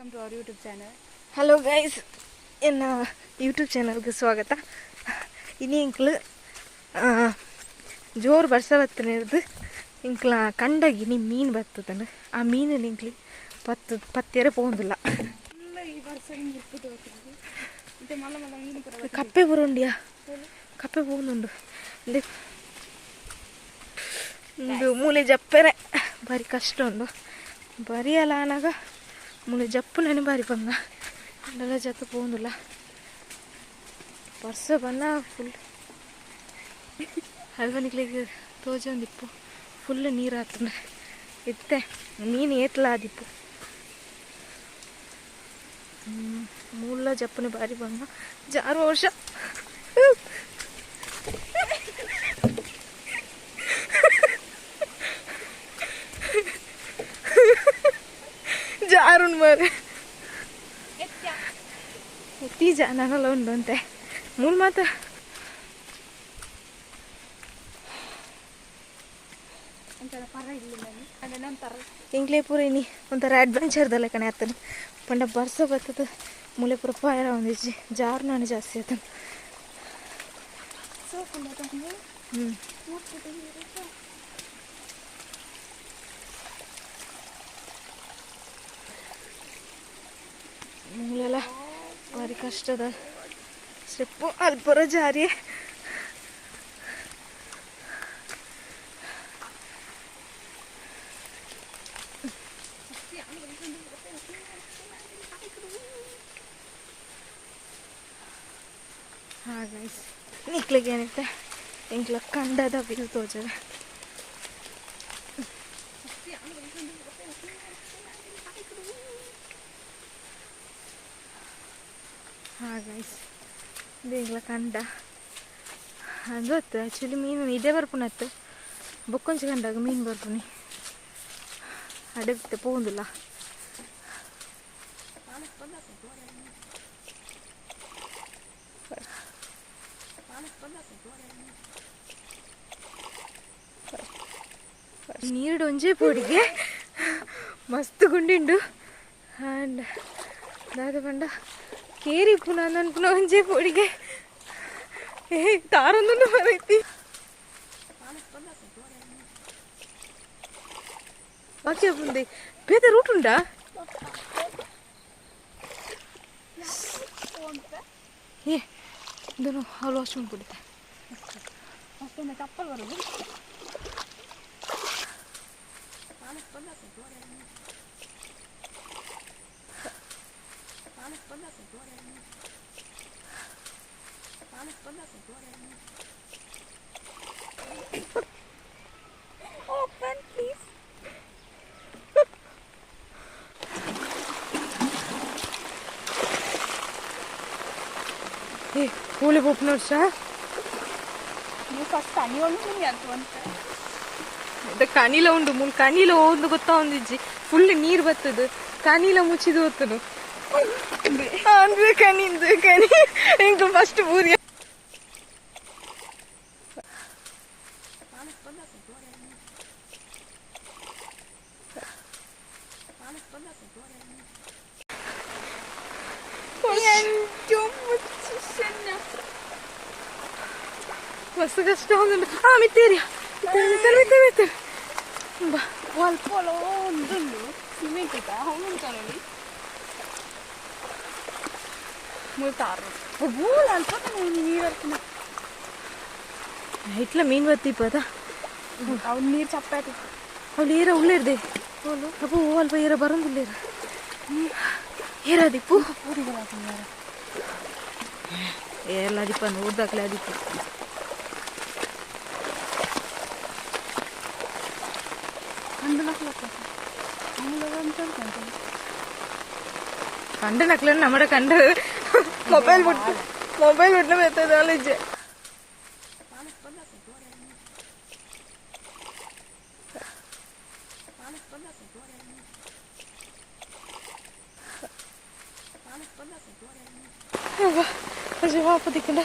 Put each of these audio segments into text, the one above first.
Welcome to our YouTube channel. Hello guys, ಎನ್ನ YouTube ಚಾನಲ್ಗೆ ಸ್ವಾಗತ. ಇನಿ ಎಂಕ್ಲು ಜೋರು ಬರ್ಸ ಬತ್ತನಿರ್ದು ಎಂಕ್ಲ ಕಂಡಗಿ ಇನಿ ಮೀನು ಬರ್ತದನು. ಆ ಮೀನು ಎಂಕ್ಲಿ ಪತ್ತು ಪತ್ತೆರೆ ಪೋಂದಿಲ್ಲ. ಕಪ್ಪೆ ಬರುಂಡಿಯಾ, ಕಪ್ಪೆ ಪೋಂದುಂಡು. ಇಂದು ಮೂಲೆ ಜಪ್ಪೆರೆ ಬಾರಿ ಕಷ್ಟ ಉಂಡು. ಬರಿ ಅಲ್ಲ ಆನಾಗ ಮೂಲೆ ಜಪ್ಪುನನೆ ಬಾರಿ ಬಂಗ ಅಂಡಲ ಜತ್ತ ಪೋಂದಿಲ್ಲ. ಬರ್ಸ ಬನ್ನ ಫುಲ್ ಅಲ್ವನಿಕ್ಲಿಗೆ ತೋಜೊಂದಿಪ್ಪು ಫುಲ್ ನೀರು ಆತನ ಇತ್ತೆ ಮೀನು ಏತ್ಲ ಆದಿಪ್ಪು. ಮೂಲ ಜಪ್ಪನೆ ಬಾರಿ ಬಂಗ ಜಾರು ವರ್ಷ ಜಾರುನ್ ಮಾರೆ ತೀಜ ನಾನಲ್ಲ ಉಂಡು ಅಂತೆ ಮೂಲ ಮಾತ್ರ. ಎಂಕ್ಲೆ ಪೂರ ಇನಿ ಒಂಥರ ಅಡ್ವೆಂಚರ್ದಲ್ಲ ಕಣೆ ಆತನ ಪಂಡ ಬರ್ಸ ಬರ್ತದ ಮೂಲೆ ಪೂರ ಪಾಯರ ಒಂದಿಜ್ಜಿ ಜಾರು ನಾನು ಜಾಸ್ತಿ ಆತನ. ಮೂಲೆಲ್ಲ ಭಾರಿ ಕಷ್ಟದ ಸ್ಟೆಪ್ಪು ಅಲ್ಪರ ಜಾರಿ. ಹಾಂ ಗೈಸ್, ನಿಕ್ಲಿಗೆ ಏನೈತೆ ಎಂಕ್ಲ ಕಂಡದ ವ್ಯೂ ತೋಜದ. ಹಾಂ ಗೈಸ್, ಇದು ಎಂಕ್ಲ ಕಂಡ ಅದು ಅತ್ತು. ಆ್ಯಕ್ಚುಲಿ ಮೀನು ಇದೇ ಬರ್ಪುನತ್ತು ಬೊಕ್ಕೊಂಚಿ ಕಂಡಾಗ ಮೀನು ಬರ್ಪುನಿ ಅಡಗ್ತೆ ಪೋಂದಿಲ್ಲ. ನೀರು ಒಂಜೇ ಪೋಡಿಗೆ ಮಸ್ತ್ ಗುಂಡಿಂಡು. ಆ್ಯಂಡ್ ದಾದ ಪಂಡ ಕೇರಿ ಪುನಃ ಅನ್ಪುನ ಒಂಜೇ ಪೋಡಿಗೆ ಏ ತಾರೊಂದು ಬರೈತಿ. ಬಾಕಿ ಬಂದೆ ಬೇರೆ ರೂಟ್ ಉಂಡಾ? ಏ ಇದನ್ನು ಹಾಲು ವಾಶ್ ಮಾಡ್ಕೊಡುತ್ತೆ. ಚಪ್ಪಲ್ ಬರೋದು. Open, please. ಏ ಕೂಲಿ ಪೋಪುನ ವರ್ಷ ನೀವು ಫಸ್ಟ್ ಕಣಿ ಉಂಟು ಅಂತ ಇದು ಕನಿಲ ಉಂಡು ಮುಲ್ ಕನಿಲ ಒಂದು ಗೊತ್ತಾ ಒಂದಿಜ್ಜಿ ಫುಲ್ ನೀರು ಬರ್ತದೆ ಕನಿಲ ಮುಚ್ಚಿದ ಹೋಗ್ತದೆ ಅಂದ್ರೆ ಕನಿ ಕನಿ ಇಂಕ ಫಸ್ಟ್ ಪೂರಿ. ಮಸ್ತ್ ಕಷ್ಟ ಉಂಟು. ಹಾಂ ಮಿತ್ತೇರಿಯ ಮಿತ್ತೇರಿ ಮಿತ್ತೇರಿ ಮಿತ್ತೇರಿ ಬಾ. ಅಲ್ಪ ಒಂದುಂಡು ಸಿಮೆಂಟ್ ಇತ್ತ ಉಂಟು ನೋಡಿ ಮುಳ್ತಾರು ಬೂಲ್ ಅಲ್ಪ ನೀರು ಬರ್ತೀನಿ. ಇಟ್ಲ ಮೀನು ಬತ್ತಿ ಇಪ್ಪದ ಅವ್ನು ನೀರು ಚಪ್ಪಾತಿ. ಅವಳು ಏರ ಉಳ್ಳಿರ್ದೆ ಅಪ್ಪು ಅಲ್ಪ ಏರ ಬರೋದಿಲ್ಲ ಏರಾದಿಪ್ಪು ಏರ್ಲಾದಿಪ್ಪ ನೋಡ್ದಾಕ್ಲೆ ಅದಿಪ್ಪು. ಕಂಡ ನಕ್ಲ ನಮ್ಮಡ ಕಂಡ ಮೊಬೈಲ್ ಬಿಟ್ಟು ಮೊಬೈಲ್ ಬಿಟ್ಟು ಬೆತ್ತದಾಲಿಜ್ಜೆ. ಪಾಪ ದಿಕ್ಕಂಡ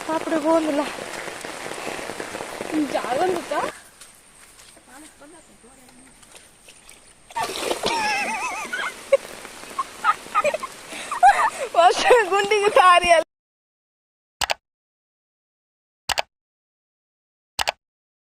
ಪಾಪಡೆ ಹೋಗಿಲ್ಲ ಜಾಗ ಒಂದಿತ್ತಾ? ಫಸ್ಟ್ ಗುಂಡಿಗೆ ತಾರಿ ಅಲ್ಲ.